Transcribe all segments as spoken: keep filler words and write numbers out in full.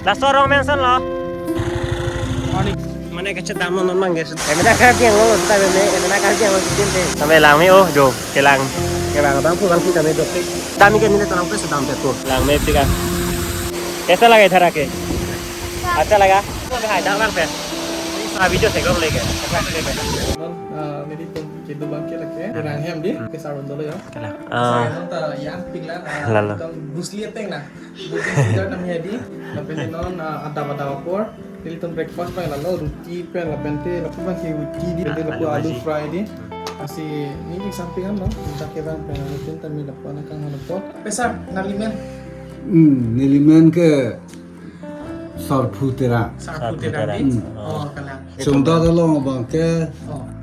Laso arong mention lo. Mane kachedam non abang ke. Emena Karbi Anglong lo, sita meme, emena Karbi Anglong sitinte. Tame langme, oh, jo, kelang. Kelang abang pu bang sitame dopik. Tame ke nelitum nangpes dampo. Langmepik ah. Kaisa laga ithar aake? Acha laga? Hai, dak bang pen. Sa video se kong leke. Non, ah, nelitum kedo abang ke lake. Rang hem di, ke sarun dolo ya. Kelang. Ah. Sarun ta yang pik la, ah, lalo. Ekdom Bruce Lee ateng na. Building season nang hedi, lapen non, ah, adap adap apor. Nelitum breakfast pen lalo roti pen lapen te lapu abang ke roti di, lapen te lapu alu fry di. Lasi neli something ano, dak ke abang pen nelitum tame lapu anak kang ano po. Pe sir, nangli men? Hmm, neli men ke Sarphu Terang. Sarphu Terang di? Hmm. Oh, kelang. Sumda along abang ke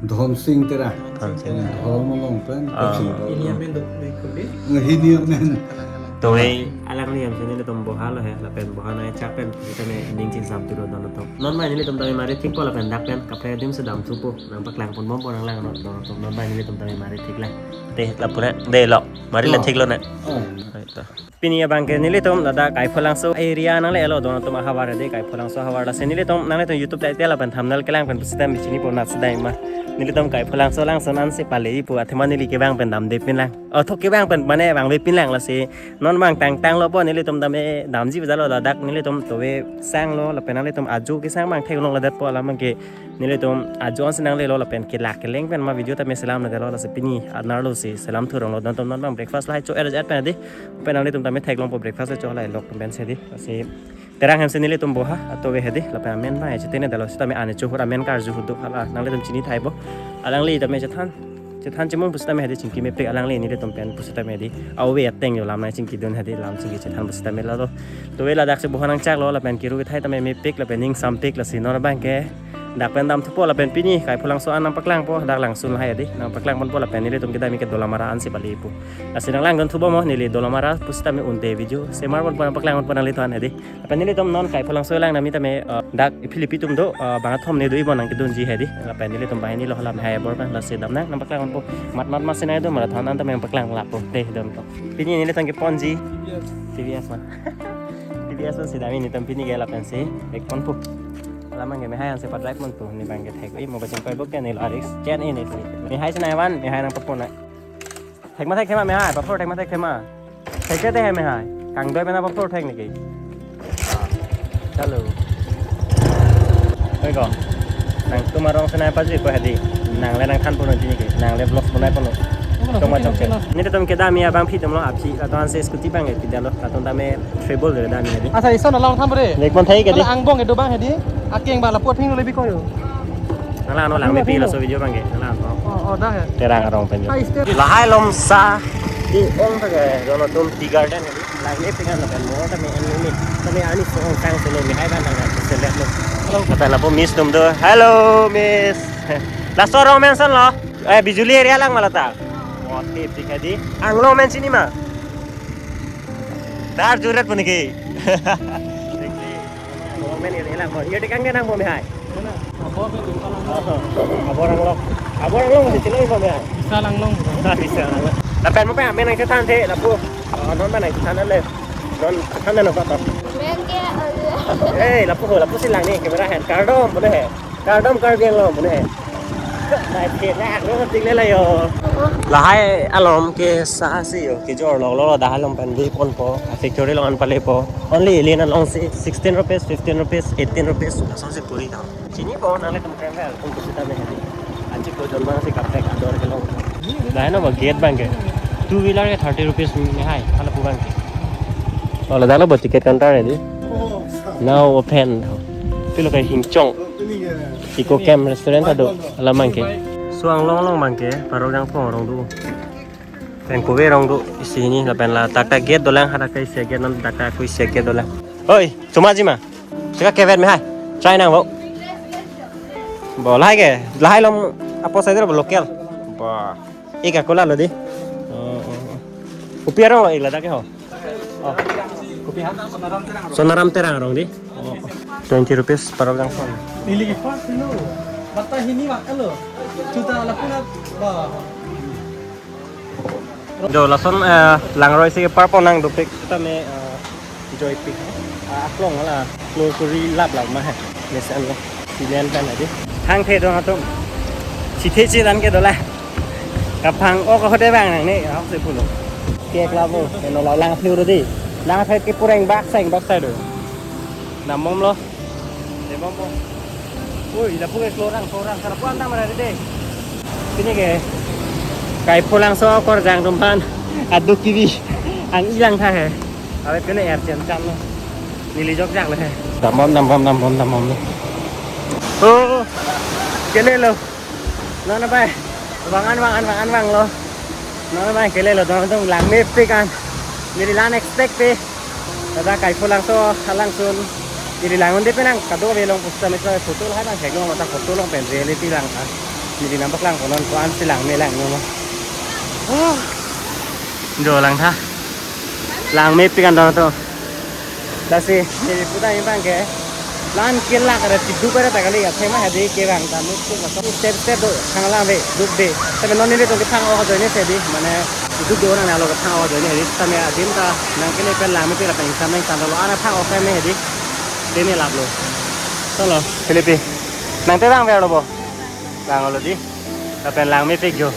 Dhon Sing Terang. Dhon Sing. Dhon along pen. Ah. Hini amen dok dei kuli. Hini amen. Kelang, kelang. Tame alangli hem si nelitum boha lo he, lapen boha nangchak pen, tame ning chingsam turo don atum. Non abang nelitum tame mari thikpo lapen dak pen kaprek adim si damthupo, nangpaklang ponbompo nanglang non, don atum non abang nelitum tame mari thik lang. Te lapu ne, dei lo, mari la thik lo ne. Oh. Right to. Pini abang ke nelitum ladak Kaipholangso area nanglelo don atum ahavar dei, Kaipholangso ahavar lasi nelitum nanglitum YouTube title lapen thumbnail kelang pen pusitame chinipo nat sedai ma. Nelitum Kaipholangso langsun ansi pale ipu athema neli kevang pen damde pinlang. Oh, thok kevang pen mane vangve pinlang lasi. Non abang tangtang lo po nelitum tame damji bajalo ladak nelitum tove sang lo lapen nanglitum ajo kesang abang theklong ladak po alam abang ke. Nelitum ajo ansi nanglelo lapen kelak keleng pen ma video tame selam na delo lasi pini anerlo si selam thurong lo don atum non abang breakfast lahai cho er jet pen di. Pen nanglitum tame theklongpo breakfast cho lahai lok pen si di. Lasi Terang hem si nelitum boha atove hedi lapen amen abang chetene delo sitame ane chohor amen karju hudu hala nanglitum chini thaipo. Alangli tame chethan. Chethan chimung pusitame hedi chingki mepik alangli nelitum pen pusitame hedi. Awe ateng yo lam nangchingki dun hedi lam chingki chethan pusitame lalo. Tove ladak si boha nangchak lo lapen kiru kethai tame mepik lapen ning sampik lasi non abang ke. Dak pen damthupo lapen pini Kaipholangso an nangpaklangpo dak langsun lahai hedi. Nangpaklang ponpo lapen nelitum kedam ke Dolamara ansi pale ipu. Lasi nanglang dunthupo mo neli Dolamara pusitame unte video. Semar ponpo nangpaklang ponpo nanglituan hedi. Lapen nelitum non Kaipholangso lang nami tame, eh, dak Philippi atum do, eh, bang athom ne do ibon nangkedunji hedi. Lapen nelitum banghini lo hala Mehai abor pen lasi damnang nangpaklang ponpo. Mat mat ma sinai do marathon an tame nangpaklang lapo. Dei don to. Pini nelitum keponji. T V S ma. T V S ma si dam nelitum pini ke lapen si. Ek ponpo. Hala abang ke Mehai ansi pa-drive ponpo. Ne abang ke thek. Ih, mo bachin koi bok ke ne lo aris. Chen ini si. Mehai sinai van, Mehai nangpapon na. Thek ma thek thema Mehai, paphor thek ma thek thema. Thek te he Mehai. Kangdoi mena paphor thek niki. Chalo. Oi ko. Nangtum arong senai pajutpo hedi. Nangle nangthan ponpo niki. Nangle vlog bonai ponpo. Toma tong ke. Nelitum kedam abang phi atum lo aphi. Latum ansi scooty abang ke pidalo. Latum tame travel de dam hedi. Asa ison along tham bre. Nek man thai ke di. Ala angbong kedo abang hedi. Akeng ba lapu aphing lo lebi ko yo. Nanglang no langmepi laso video abang ke. Nanglang no. Oh, oh, dah ya. Terang arong pen jo. Hai, step. Lahai along sa di ong ta ke don atum tea garden ni. Langmepi kan lapen mo tame en ni. Tame ani so ong kang selo Mehai ban nang selek lo. Kata lapu miss atum do. Hello, miss. Laso arong mention lo. Eh, Bijuli area lang ma lata. Oh, tip tik hedi. Anglong men chini ma. Dar juret puniki. Government area lang, ye dekang kenang bo Mehai. Mana? Abor anglong. Abor anglong masih chiloi bo Mehai. Bisa langlong. Ah, bisa langlong. Lapen mo pe amen nangchethan the, lapu. Oh, non ba nangchethan le. Non chethan na ko to. Men ke, eh. Eh, lapu ho, lapu si lang ni camera hand. Kardom bole he. Kardom Karbi Anglong bune. Nai thek na lo tik le la yo. Lahai along ke sa si yo, kejor lo lo dah along pen di ponpo. Factory along an palepo. Only lane along si sixteen rupees, fifteen rupees, eighteen rupees. Lason si puri ta. Chinipo nanglitum travel. Tum pusitame hedi. Anchiklo jon abang si kaprek ador kelong. Lahai no ba gate abang ke. Two wheeler ke thirty rupees Mehai. Hala pu abang ke. Oh, ladak lo bo ticket counter hedi. Now open. Pilo kai hingchong. Eco Camp Restaurant ta do hala abang ke. So anglong along abang ke parok jangpho arong do. Pen kove arong do isi hini lapen la tak tak gate dolang, hadak ke isi gate non tak tak ko isi gate dolang. Oi, choma ji ma. Sika kevet Mehai. Try nang bo. Bo lahai ke, lahai along apo side bo local. Bo. Ik ako lalo di. Oh, oh, oh. Kopi arong lo ik ladak ke ho. Oh. Kopi ha? Sonaram Terang arong di. Oh. Twenty rupees parok jangpho. Neli ke first lo. Bata hini wa alo. Chuta lapunat ba. Do lason, eh, langroi si parpon nang dopik tame, eh, Joypik. Ah, aklong la. Klor kori lap lap ma he. Mesan lo. Silen kan adi. Thangthe dong atum. Sithe si dan ke dola. Kaphang-ok ahut abang nangne. Ahok si pulo. Kek labo. Eno la lang phiu do di. Lang phiu ke pura ingbak sa ingbak sa do. Namom lo. Demom po. Ui, lapu ke klorang, klorang. Sarapu andam ra de. Pini ke Kaipholangso akorjang atum aphan aduk kebi ang-e lang tha he. Avet pini er chen cham lo. Neli jok jak le he. Damom, damom, damom, damom lo. Oh, kele lo. Non abai. Vang-an, vang-an, vang-an, vang lo. Non abai kele lo, don don lang mepik an. Neli la-an expect pe. Ladak Kaipholangso alangsun. Neli lang-un-e penang kadokave along pusitame photo lahai abang theklong mata photo along pen reality lang tha. Neli nang paklangpo non ko-an si lang me lang no. Oh. Jo lang tha. Lang mepik an don atum. Lasi, neli puta abang ke. La-an kelak re tidu pare ta kali athema hadi kevang ta nuk tuk masuk step step do thang lang ve duk de. Tapi non nelitum kephang-ok ajoine si di. Mane duk do nang alo kephang-ok ajoine hadi. Tame adim ta nangkele pen lang mepik lapen ingsam nang ingsam lo. Ana phang-ok me hadi. Dene lap lo. Solo, Philippi. Nangte vang ver lo bo. Vang lo di. Lapen lang mepik jo.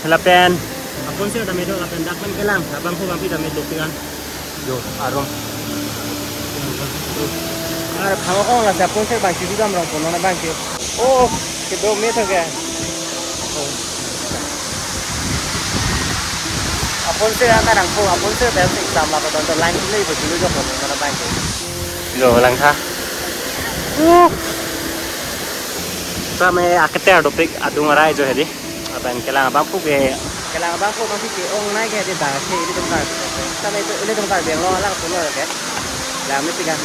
Lapen. Apon si tame do lapen dak pen kelang. Abangphu abangphi tame duk pik an. Jo, arum. Ar phang-ok ong lasi apon si abang chidi dam rong punon abang ke. Oh, kedo me tho ke. Oh. Apon si anta nangphu, apon si pen si exam la ko don to lang le bo dulu jo punon abang ke. Jo lang tha. Uh. Tame aketer dopik adung arai jo hedi. Lapen kelang abangphu ke. Kelang abangphu abangphi ke-ong nai ke hedi dak ke ilitum dak. Tame ilitum dak beng lo alangsun lo ke. Lang mepik an.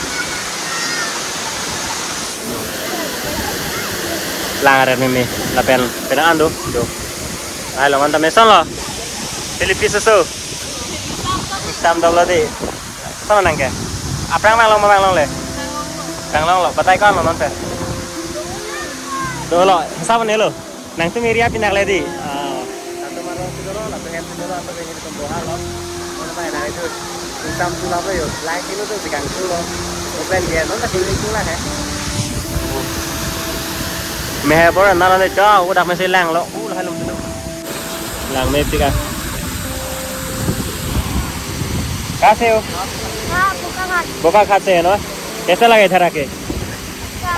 Lang aret meme lapen penang an do do. Ai longan tame son lo. Philippi susu. Tam dolo di. Son lo nang ke. Aphrang vang long ma vang longle? Vang long lo. Batai ko-an lo non pen? Dolo. Hisap ne lo. Nangtum area pi nak le di. Ah. Latum arong si dolo, latum hem si dolo, latum hem si dolo. Mana bai na itu. Ingsam tu lap lo yo. Lai kilo tu sikang tu lo. Open dia non ta kilo tu lah he. Mehe bor na lo le jo, udah masih lang lo. Uh, lah lum tu. Lang mepik an. कहाँ से हो? हाँ, बोकाघाट। बोकाघाट से है ना? कैसा लगा इधर आके?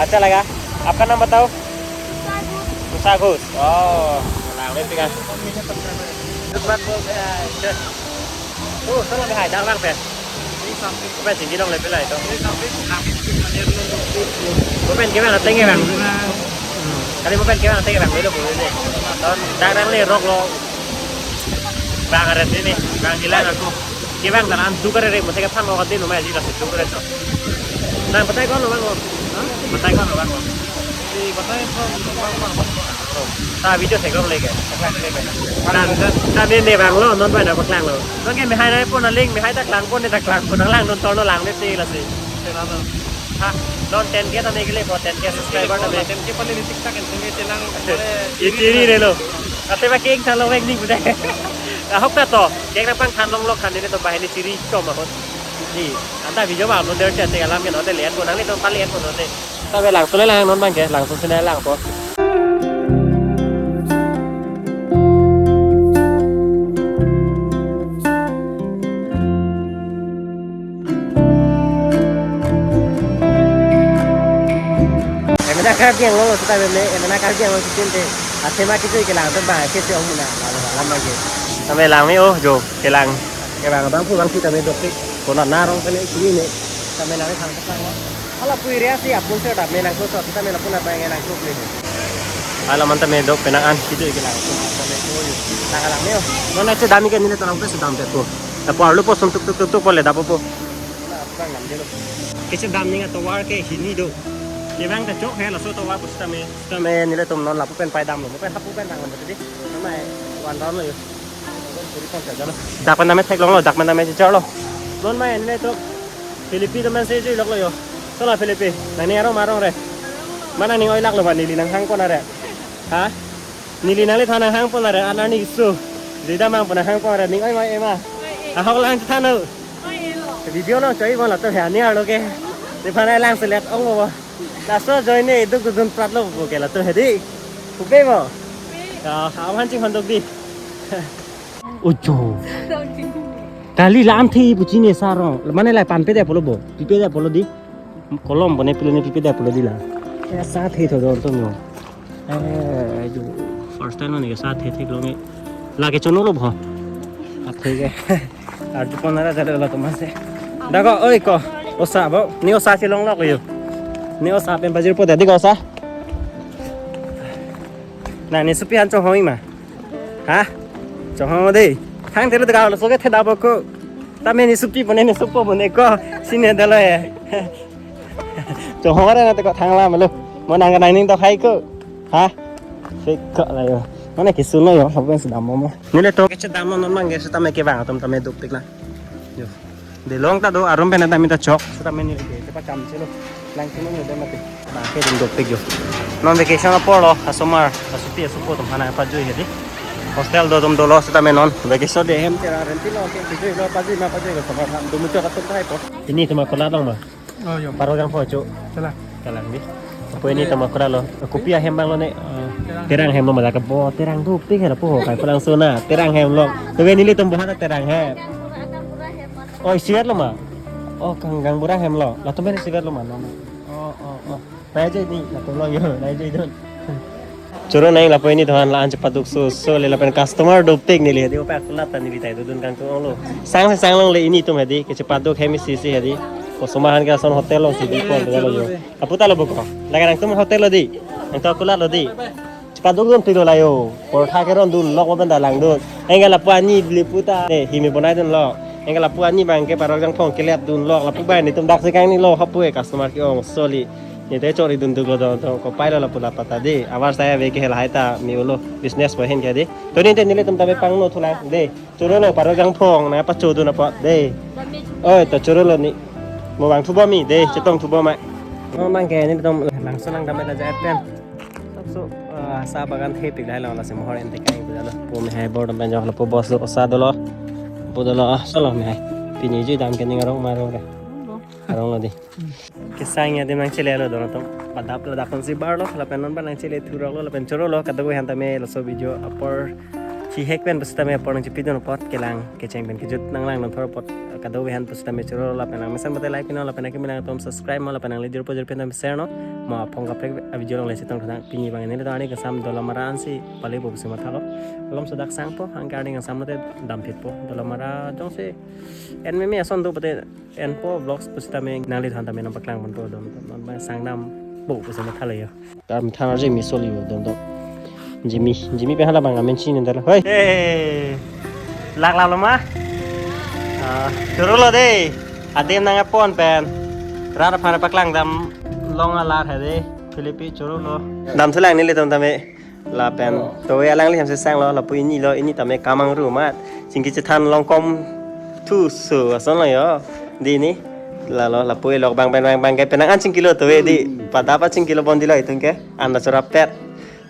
अच्छा लगा। आपका नाम बताओ। उषा घोष। उषा Ghosh. Oh, lang mepik an. Oh, solo hai dak lang pe. Mo pen singgi long le pila ito. Mo pen kevang ateng kevang. Hmm. Kali mo pen kevang ateng kevang lo pule ne. Dak lang le rok lo. Bang aret ne, bang hilang ako. Kevang ta an duk arere mo se kephang-ok din lo ma ji la se duk arere to. Nang batai ko-an lo vang lo. Batai ko-an lo vang lo. Di batai ko-an lo vang lo. Ta video theklong le ke. Nang, nang ne ne vang lo, non bai nang paklang lo. Non ke mehai nai pon aling, mehai ta klang pon, ne ta klang pon, nang lang non tor lo lang ne te la si. Ha, non ten K ta ne ke le po, ten K subscriber ta ne. Ten K pale ni tik tak en, ten K chelang. Ye chiri re lo. Ate ba king tha lo vek ning bude. Ahok ta to, kek nang pangthan long lo khan ne to bahini chiri chom ahut. Di, anta video ba upload der che te alam ke no te le-et ko nanglitum pale-et ko non te. Tame langsun le lang non bang ke, langsun sene lang po. Emena Karbi Anglong lo seta meme, emena Karbi Anglong si tin te. Athema kejui kelang atum bang ke si ong muna. Lalo alam bang ke. Tame lang me oh jo kelang. Kevang abangphu abangphi tame dopik. Konat arong pen sini ne. Tame nang thang thang lo. Hala pui area si apun se dam me nang so so kita me lapun abang nang so le. Hala man tame dok penang an kejui kelang. Tame ko yo. Nang lang me oh. Non na che dam ke neli to nang pe sedam te ko. Lapu arlo po sum tuk tuk tuk tuk po le dap po. Nang lang je lo. Kesi dam ning atovar ke hini do. Kevang ta chok he laso tovar pusitame. Tame nelitum non lapu pen pai dam lo. Mo pen hapu pen nang lo tadi. Tame one round lo yo. Dak pen tame theklong lo, dak pen tame chichar lo. Non ma nelitum Philippi teman se jui lok lo yo. Solo Philippi, nangning arong ma arong re. Ma nangning oi lak lo ba neli nang hang pon are. Ha? Neli nangli than nang hang pon are, an arni su. Jui dam mang pon nang hang pon are, ning oi ma ema. Ahok lang than lo. Video along choi bo latum he ani arlo ke. Nephan lang selet ong bo. Laso ajoine iduk dun prat lo bo ke latum he di. Kupe bo. Ya, awan ching handuk di. Ojo. Kali la-an the pu chini sa rong. Mane la pan pe de pulo bo. Pipe de pulo di. Kolom bone pilo ne pipe de pulo di la. Ya sa the tho don to no. Eh, jo. First time ne sa the the lo nge. Lake chono lo bo. Athe ke. Arju pon ara jalo la tomase. Dako, oi ko. Osa bo. Ne osa chelong lo ko yo. Ne osa pen pajirpo de ko osa. Na ne supi an chonghoi ma. Ha? Chonghoi de. Thang telo de ka lo so ke theda bo ko. Tame ne supi bone ne supo bone ko. Sine dalo e. Chonghoi ra na te ko thang la malo. Mo nang ka nang ning to khai ko. Ha? Fake ko la yo. Mane ke suno yo, habo si dam mo. Nelitum ke chedam non mang ke sitame kevang atum tame dukpik la. Yo. Delong ta do arum pen ta mita chok. Sitame neli ke pacham chelo. Lang chelo neli mate. Bang ke dum dukpik yo. Non vacation apor lo, asomar, asuti asupo atum aphan pajui he di. Hostel do atum dolo sitame non vacation de hem tera renti lo ke pajui lo pajui ma pajui lo asomar ham dum chok atum thai po. Pini atum ako la dong ma. Oh, yo. Parok jangpho cho. Kalang. Kalang di. Apo ilitum akura lo. Kopi ahem abang lo ne. Terang hem lo ma la ke bo. Terang dukpik he lapu ho. Kai pulang sona. Terang hem lo. Tuwe nelitum bo ha ta terang hem. Oh, isivet lo ma. Oh, gang, gaonbura hem lo. Latum pen isivet lo ma. No, no. Oh, oh, oh. Nai je ni. Latum lo yo. Nai je don. Choro nang lapu ini tuhan la-an chepaduk so so le lapen customer dopik neli he di opa kulat ta neli tai dodun kangtung ong lo. Sang se sang longle initum he di ke chepaduk hem isi si he di. Ko somahan ke ason hotel lo si di ko lo yo. Apu ta lo bo ko. Lake nangtum hotel lo di. Nangtum kulat lo di. Chepaduk dunpik lo la yo. Portha ke rondun lok mo pen ta langdun. Anke lapu ani beli puta. Ne himi bonai dunlo. Anke lapu ani abang ke parok jangpho kelet dunlo. Lapu abang netum dak si kangni lo hapu e customer ke-ong so le. Neli te chori dun duk lo dong dong ko pai lo lapu la pata di. Abar saya ve ke hel hai ta mi ulo business po hin ke di. To ni te nelitum ta be pangno thu lang de. Choro lo parok jangpho na pacho dun apo de. Oi to choro lo ni. Mo vangthu bo mi de chetongthu bo ma. Mo abang ke nelitum langso lang dam ta ja pen. So ah, sa bagan thepik lahai lo lasi mohor ente kai bu lo. Po mi hai bor dam pen jo lo po boss lo sa dolo. Po dolo ah solo mi hai. Pini jui dam ke ning arong ma arong de. Arong lo di. Kesang ya adim nangchele lo don atum. Padap ladak kon si bar lo, lapen non abang nangchele thurok lo, lapen choro lo, kadokave aphan tame laso video apor chihek pen pusitame apor nangchipidun apot kelang kecheng pen kejut nanglang non thor apot kadokave aphan pusitame choro lo, lapen nang mesen mate like pino, lapen akimi nangtum subscribe mo, lapen nangli jirpo jir pen tame share no. Mo apong kaprek a video along le chetong thang pini abang nelitum arni kangsam Dolamara ansi pale po pusi mathalo. Alom sodak sangpo, anke arni kangsam mate damphitpo. Dolamara jongsi en meme ason do pate enpo vlogs pusitame nanglitumphan tame nangpaklang ponpo dom dom non abang sangdampo pusi mathalo yo. Kam than arje mi soli yo dom dom. Jimmy, Jimmy pe hala abang amen chini dalo. Hoi. Eh. Lak lalo ma? Ah, choro lo de. Adim nangpon pen. Rat aphan paklang dam long alar he de. Philippi choro lo. Damthu lang nelitum tame. Lapen to alangli hem se sang lo lapu ini lo ini tame kamang ru mat. Chingki chethan longkom thu so ason lo yo. Di ni. Lalo lapu elok abang pen abang abang ke penang an chingki lo to di. Padap a chingki lo bon di lo itum ke. An da chorap pet.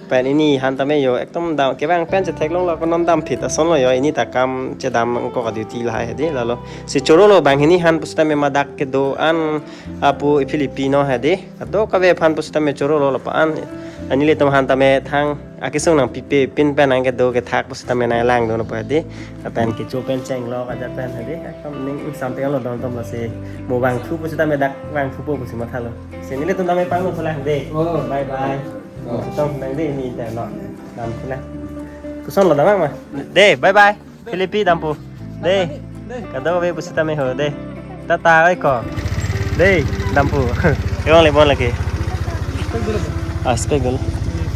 Pen ini aphan tame yo ekdom da kevang pen chethek long lo ko non damphit ason lo yo ini ta kam chedam ko ka duty lahai he di lalo. Si choro lo abang hini aphan pusitame madak kedo an apu Filipino he di. Kadokave aphan pusitame choro lo lapu an. Ani nelitum aphan tame thang akesung nangpipe pin pen nangkedo kethak pusitame nanglangdun apo he di. Lapen kecho pen cheng lo kaja pen he di. Ekdom ning sampai lo dom dom lo si. Mo vangthu pusitame dak vangthupo pusi mathalo. Si nelitum tame pangno pulang de. Oh. Bye bye. Oh. Tong nang de ni te lo. Dam pulang. Koson lo damang ma. De, bye bye. Filippi dampo. De. Kadokave pusitame ho de. Tata oi ko. De, dampo. Ewang le bon lagi. Aspek dulu.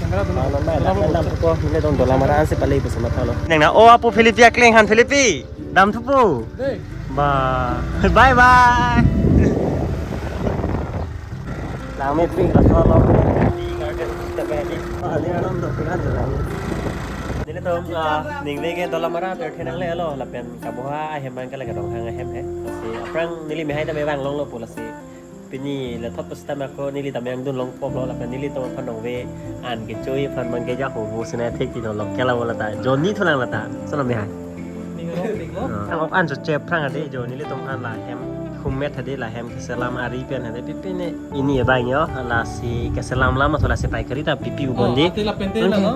Dampo ko, nelitum Dolamara ansi pale pusi mathalo. Nang na o apu Filippi akling aphan Filippi. Damthupo. Ba. Bye bye. Lang me ping la thalo. Di garden ta be di. Ah, di alam to ping an jalan. Nelitum ah, ningve ke Dolamara per thenang le alo lapen kabuha ahem abang ke lake Ronghang ahem he. Lasi aphrang neli mehai tame vanglong lo pu lasi. Pini le thot pusitame ako neli tame angdun longpo lo lapen nelitum aphan ningve an kechoi aphan abang ke ja ho bo sina thek ti lo local avo lata. Joni thulang lata. Sono mehai. Ning rong pik lo. Ah, ang ok an cho chep phrang ade jo nelitum aphan la hem. Humet hadi lahem keselam ari pen hadi pipi ne ini ya bang yo, lasi keselam lama so lasi paikari ta pipi Oh, ubon di. Ati lapente Okay. la no.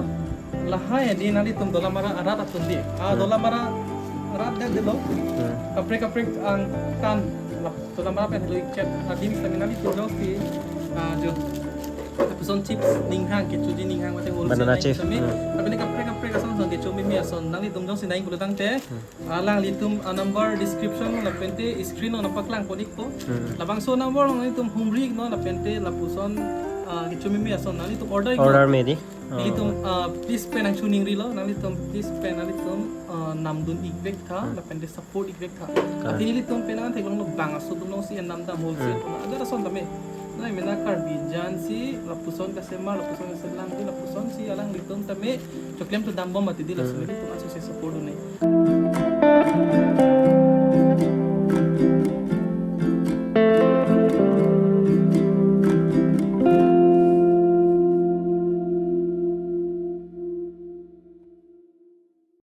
Lahai hadi nanglitum Dolamara arat atun di. Ah, Hmm. Dolamara arat det delo. Hmm. Kaprek kaprek angtan la Dolamara pen helo ikchet adim sami nanglitum jongsi, ah, jo. Lapuson chips ninghang kechoji ninghang mate wholesale Banana nang chips. Sami. Hmm. Tapi ne kaprek kaprek ason ason kecho mimi ason nanglitum jongsi nang pulo tangte. Hmm. Alanglitum a number description lapente screen along paklangpon ikpo. Hmm. Labangso number along nanglitum humri non lapente lapuson, ah, kecho mimi ason nanglitum order iknon. Order me di. Oh. Nanglitum, ah, please pen nangchoningrilo, nanglitum please pen nanglitum, ah, namdun ikvek tha, Hmm. lapente support ikvek tha. Correct. Ati nelitum pen nangtheklonglo bang aso atum alongsi en namdam wholesale Hmm. puna agar ason tame. Nai mena Karbi jansi lapuson kasemar, lapuson kaselam di, lapusonsi alanglitum tame choklem tu dambom mati di laso Hmm. nelitum aso si support dun ne.